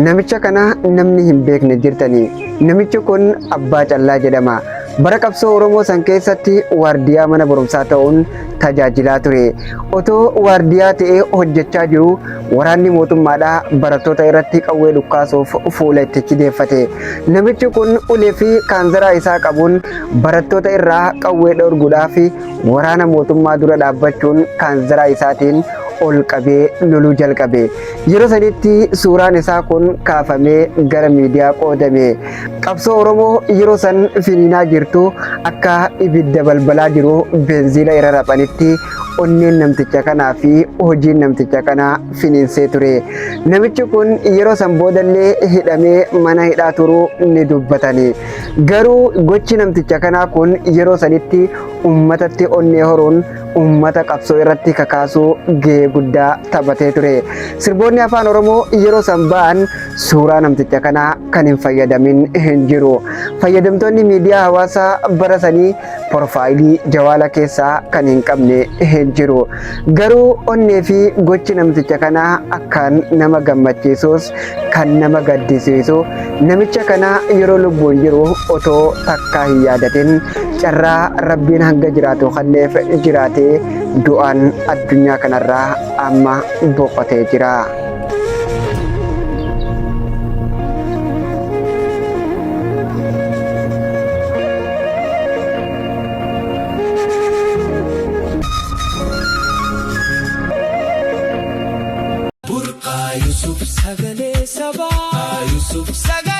Namicha kana namni hin beekne jirtanii. Namichi kun Abbaa Callaa jedhama. Bara qabsoo Oromoo san keessatti waardiyaa mana barumsaa ta'uun tajaajilaa ture. Otoo waardiyaa ta'ee hojjechaa jiruu waraanni mootummaadhaa barattoota irratti qawwee dhukkaasuuf fuula itti chideeffate. Namichi kun ulee fi kaanzaraa isaa qabuun barattoota irraa qawwee dhoorguudhaaf waraana mootummaa dura dhaabbachuun kaanzaraa isaatiin ol qabee loluu jalqabe. Yeroo sanitti suuraan isaa kun kaafamee gara miidiyaa qoodame. Qabsoo Oromoo yeroo san finiinaa jirtu akka ibidda balbalaa jiru beenziila irra raphanitti onneen namticha kanaa fi hojiin namticha kanaa finiinsee ture. Namichi kun yeroo san boodallee hidhamee mana hidhaa turuu ni dubbatani. Garuu gochi namticha kanaa kun yeroo sanitti ummatatti onnee horuun ummata qabsoo irratti kakaasuu gahee guddaa taphatee ture. Sirboonni afaan Oromoo yeroo san ba'an suuraa namticha kanaa kan hin fayyadamin hin jiru. Fayyadamtoonni miidiyaa hawaasaa bara sanii porfaayilii jawaala keessaa kan hin qabne hin jiru. Garuu onnee fi gochi namticha kanaa akkaan nama gammachiisus kan nama gaddisiisu namicha kana yeroo lubbuun jiru otoo takkaa hin yaadatin carraa rabbiin hanga jiraatu kanneef jiraatee du'aan addunyaa kanarraa amma boqotee jira. Burqaa Yusuf sagalee sabaa Yusuf sagalee.